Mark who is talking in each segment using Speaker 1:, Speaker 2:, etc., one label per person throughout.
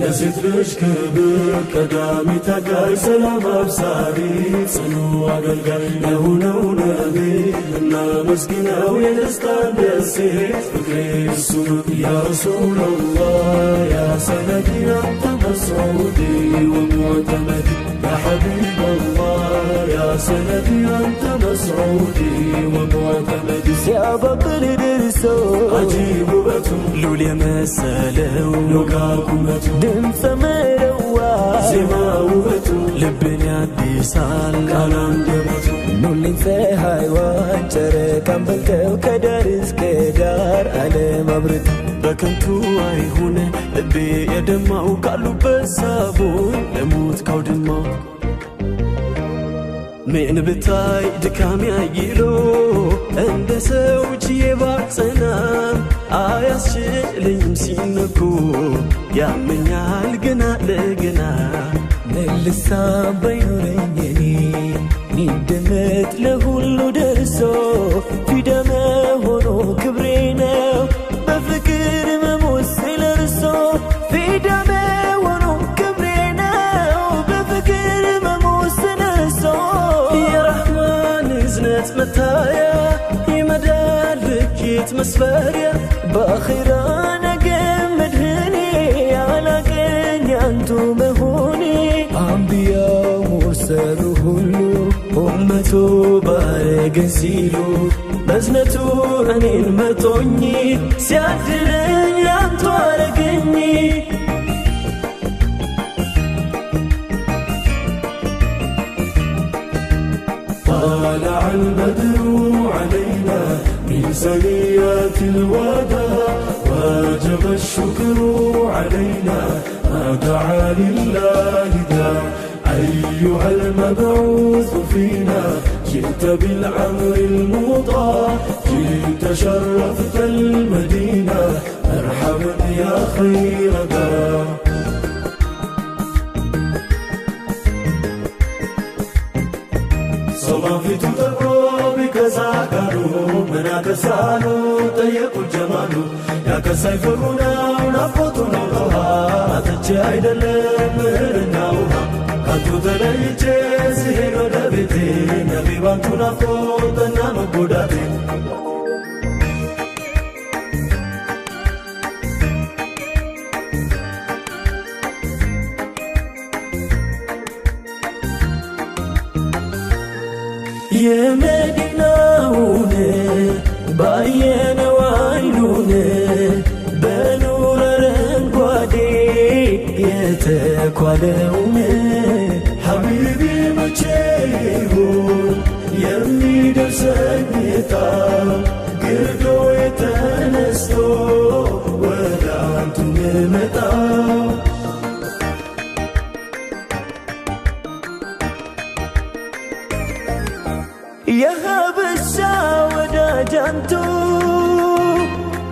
Speaker 1: የሴት ልጅ ክብር ቀዳሚ ታጋይ ሰላም አብሳሪ ጽኑ አገልጋይ ለሆነው ነቢ እናመስግነው የደስታን ደሴት ፍቅሬ እሱ ነው። ያ ረሱለላህ ያ ሰነዲ አንተ መስዑዲ ወሙዕተመዲ ያ ሐቢበላህ ያ ሰነዲ አንተ መስዑዲ ወሙዕተመዲ
Speaker 2: ሲያበቅል ደርሶ
Speaker 1: አጂብ ውበቱ
Speaker 2: ሉል የመሰለው
Speaker 1: ሎጋ ቁመቱ
Speaker 2: ድምፀ መረዋ
Speaker 1: ዜማ ውበቱ
Speaker 2: ልብን ያድሳል
Speaker 1: ቃል አንደበቱ
Speaker 2: ኑልኝ ፀሐይዋን ጨረቃን በልተው ከዳር እስከ ዳር ዓለም አብርተው በከንቱ አይሁን ልቤ የደማው ካሉበት ሳቡኝ ለሞት ካውድማው ምን ብታይ ድካሜ አይሎ እንደ ሰው ችዬ ባልጸናም አያስችለኝም ሲነኩ ያመኛል ገና ለገና መልሳም ባይኖረኝ እኔ ሚደመጥ ለሁሉ ደርሶ ፊዳ መሆኑ ክብሬ ነው በፍቅር መሞት ስለርሶ ፊዳ መሆኑ ክብሬ ነው በፍቅር መሞት ስለርሶ የረህማን እዝነት መታያ የመዳን ልኬት መስፈሪያ በአኺራ ነገ መድህኔ ያላቀኝ አንቱ መሆኔ አንቢያው ሙርሰሉ ሁሉ ኡመቱ ባረገን ሲሉ በዝነቱ እኔን መርጦኝ ሲያድለኝ አንቱ አረገኝ።
Speaker 1: طلع البدر علينا من سنيات الوداع وجب الشكر علينا ما دعا لله داع أيها المبعوث فينا جئت بالأمر المطاع جئت شرفت المدينة مرحبا يا خير داع. ሰው ፊቱ ጠቁሮ ቢከሳ አካሉ ምን አከሳሉ ጠየቁት ጀማሉ ያከሳይ ፍቅሩ ነው ናፍቆቱ ነው ጦሃ አጥቼ አይደለም እህልና ውሃ ካንቱ ተለይቼ ስሄድ ወደ ቤቴ ነቢ ባንቱ ናፍቆት ጠና መጎዳቴ።
Speaker 2: የመዲናውን ባየነው አይኑን በኑር አረንጓዴ የተኳለውን
Speaker 1: ሐቢቢ መቼ ይሆን የሚደርሰኝ ዕጣ ግርዶ የተነስቶ ወደ አንቱ ምመጣው
Speaker 2: የሀበሻ ወዳጅ አንቱ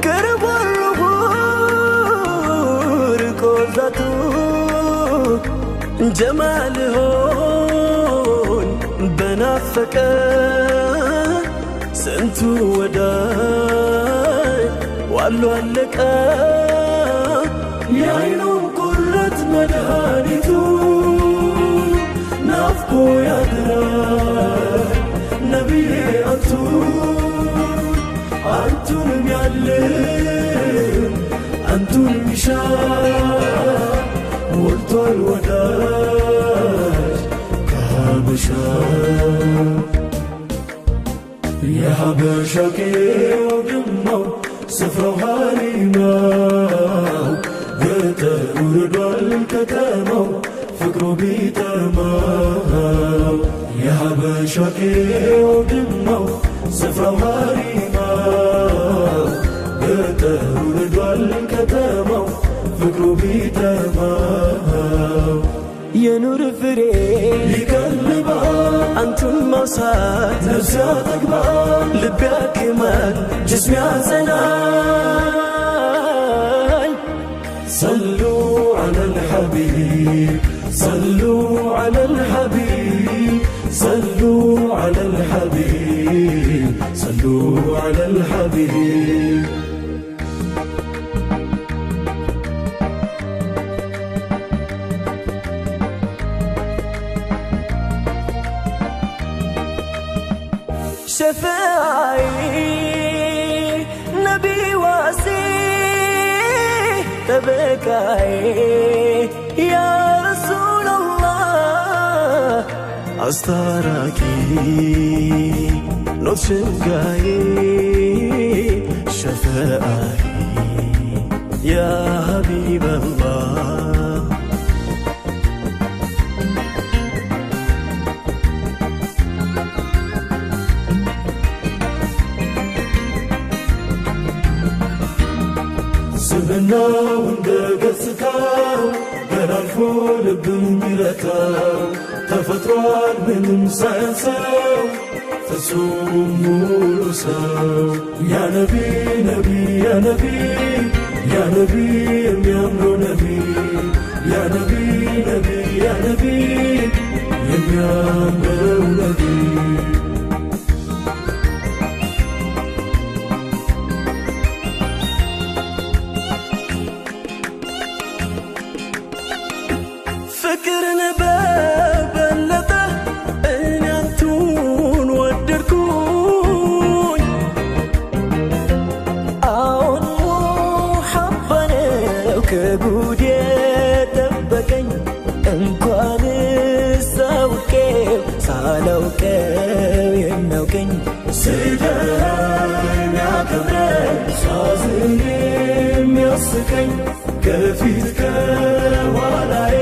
Speaker 2: ቅርቡ ሩሁ ርቆ ዛቱ ጀማልሆን በናፈቀ ስንቱ ወዳጅ ዋሎ አለቀ
Speaker 1: የአይኑን ቁረት መድኃኒቱ ናፍቆ ያድራል ነቢዬ አንቱ አንቱንም ያልም አንቱን ሚሻ ሞልቷል ወዳጅ ከሀበሻ የሀበሻ ቄው ድማው ስፍራው ሀሪማው ገጠሩ ርዷል ከተማው ፍቅሩ ቢጠማው የሀበሻ ቄው ድማው ስፍራው ሀሪማው ገጠሩ ርዷል ከተማው ፍቅሩ ቢጠማው
Speaker 2: የኑር ፍሬ
Speaker 1: ይቀልባል
Speaker 2: አንቱን መውሳት
Speaker 1: ነፍስ ያጠግባል
Speaker 2: ልብ ያክማል ጅስም ያጸናል።
Speaker 1: صلوا على الحبيب صلوا على الحبيب صلوا على الحبيب صلوا على الحبيب.
Speaker 2: ሸፍዓዬ ነቢ ዋሴ ጠበቃዬ ያ ረሱለላህ
Speaker 1: አስታራቂ ኖት ሸንጋዬ ሸፈአዬ ያ ሀቢበላህ ስብናው እንደ ገጽታው ገላልፎ ልብን የሚረታው ተፈጥሯል ምንም ሳያንሰው ፍጹም ሙሉ ሰው ያ ነቢ ነቢ ያ ነቢ ያ ነቢ የሚያምረው ነቢ ያ ነቢ ነቢ ያ ነቢ የሚያምረው ነቢ
Speaker 2: ፍቅርን በበለጠ እኔ አንቱን ወደድኩኝ አዎን ሙሐባ ነው ከጉድ የጠበቀኝ እንኳንስ አውቄው ሳላውቀው የሚያውቀኝ
Speaker 1: ሲደኸኝ የሚያከብረኝ ሳዝን የሚያስቀኝ ከፊት ከኋላዬ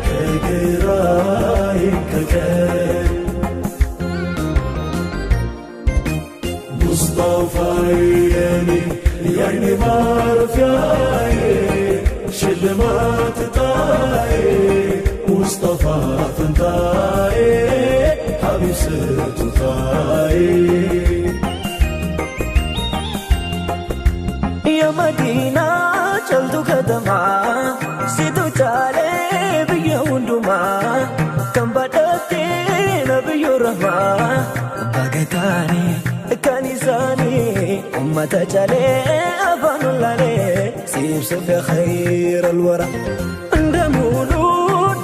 Speaker 1: ከግራዬ ከቀኝ ሙስጠፋዬ የኔ የዓይኔ ማረፊያዬ ሽልማት ዕጣዬ ሙስጠፋ ፈንታዬ ሐቢብ ስጦታዬ
Speaker 2: የመዲና ጨልቱ ከተማ ሲቱ ጫሌ ብየ ሁንዱማ ከንባደቴ ነብዩ ረህማ በገታኔ ከኒሳኔ ኡመተ ጫሌ አፋኑላሌ ሲብስፍ ኸይር አልወራ እንደ ሙሉ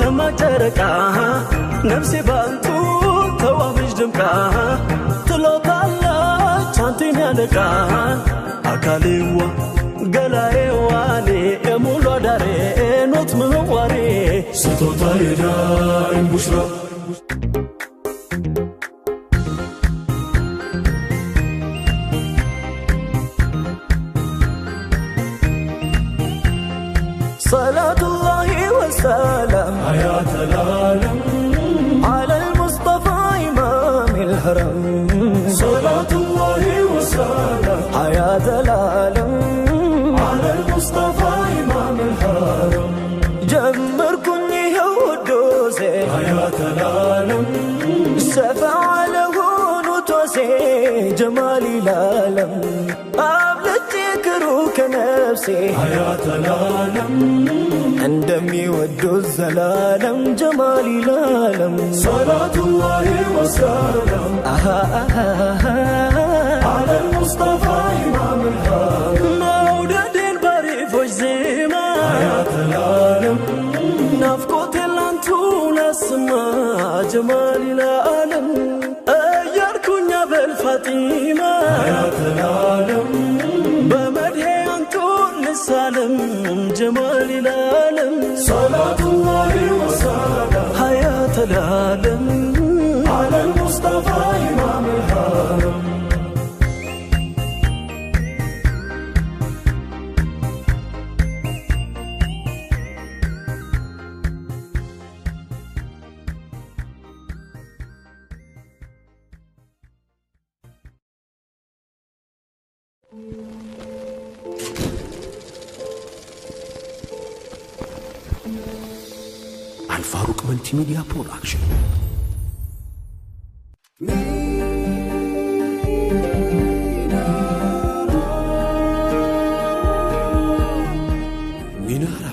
Speaker 2: ደማቅ ጨረቃ ነፍሴ ባንቱ ተዋበች ደምቃ ትሎታለች አንቴን ያለቃ አካሌዋ ገላዬዋ እኔ የሙሉ አዳሬ ኖት ምህዋሬ
Speaker 1: ስጦታዬ ዳይም ቡሽራ
Speaker 2: ሰላቱላሂ ወሰላም
Speaker 1: ሐያተ الዓለም
Speaker 2: على المصطفى إمام الهرم
Speaker 1: ሰላቱላሂ ወሰላም
Speaker 2: حياة العالم
Speaker 1: على المصطفى إمام الحرم
Speaker 2: ጀመርኩኝ ይኸው ውዶሴ
Speaker 1: حياة العالم
Speaker 2: ሰፋ ለሆኑ ቶሴ ጀማሊ العالم አብልጬ ክሩ ከነፍሴ
Speaker 1: حياة العالم
Speaker 2: እንደሚወዱት ዘላለም ጀማሊ العالم
Speaker 1: صلاة الله وسلام
Speaker 2: አሃ አሃ
Speaker 1: على المصطفى إمام الحرم
Speaker 2: መውደዴን ባሪፎች ዜማ
Speaker 1: حياة العالم
Speaker 2: ናፍቆቴን ላንቱ ላሰማ ጀማሊ العالم እያልኩኝ አበል ፋጢማ
Speaker 1: حياة العالم
Speaker 2: በመድሄ አንቱን ልሳለም ጀማሊ العالم
Speaker 1: صلاة الله وسلام
Speaker 2: حياة العالم
Speaker 1: على المصطفى إمام الحرم
Speaker 3: አልፋሩቅ መልቲሚዲያ ፕሮዳክሽን። ሚናራ